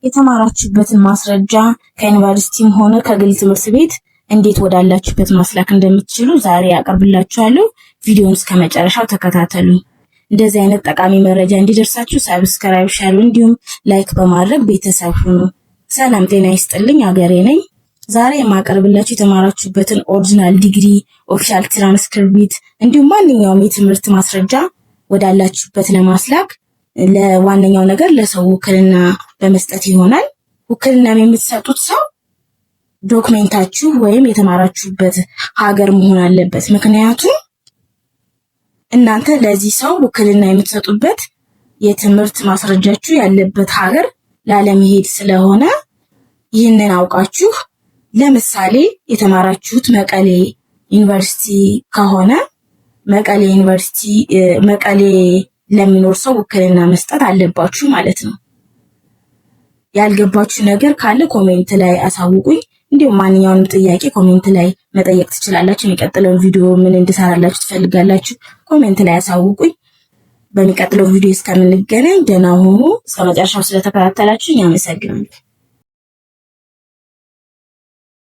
የተማራችሁበትን ማስረጃ ከዩኒቨርሲቲም ሆነ ከግል ትምህርት ቤት እንዴት ወዳላችሁበት ማስላክ እንደምትችሉ ዛሬ አቀርብላችኋለሁ። ቪዲዮውን እስከ መጨረሻው ተከታተሉ። እንደዚህ አይነት ጠቃሚ መረጃ እንዲደርሳችሁ subscribe፣ share እንዲሁም like በማድረግ ቤተሰብ ሁኑ። ሰላም ጤና ይስጥልኝ። አገሬ ነኝ። ዛሬ የማቀርብላችሁ የተማራችሁበትን ኦሪጂናል ዲግሪ፣ ኦፊሻል ትራንስክሪፕት እንዲሁም ማንኛውም የትምህርት ማስረጃ ወዳላችሁበት ለማስላክ ለዋነኛው ነገር ለሰው ውክልና በመስጠት ይሆናል። ውክልናም የምትሰጡት ሰው ዶክሜንታችሁ ወይም የተማራችሁበት ሀገር መሆን አለበት። ምክንያቱም እናንተ ለዚህ ሰው ውክልና የምትሰጡበት የትምህርት ማስረጃችሁ ያለበት ሀገር ላለመሄድ ስለሆነ ይህንን አውቃችሁ፣ ለምሳሌ የተማራችሁት መቀሌ ዩኒቨርሲቲ ከሆነ መቀሌ ዩኒቨርሲቲ መቀሌ ለሚኖር ሰው ውክልና መስጠት አለባችሁ ማለት ነው። ያልገባችሁ ነገር ካለ comment ላይ አሳውቁኝ። እንዲሁም ማንኛውንም ጥያቄ comment ላይ መጠየቅ ትችላላችሁ። የሚቀጥለውን ቪዲዮ ምን እንድሰራላችሁ ትፈልጋላችሁ? Comment ላይ አሳውቁኝ። በሚቀጥለው ቪዲዮ እስከምንገናኝ ደህና ሁኑ። እስከ መጨረሻው ስለተከታተላችሁኝ አመሰግናለሁ።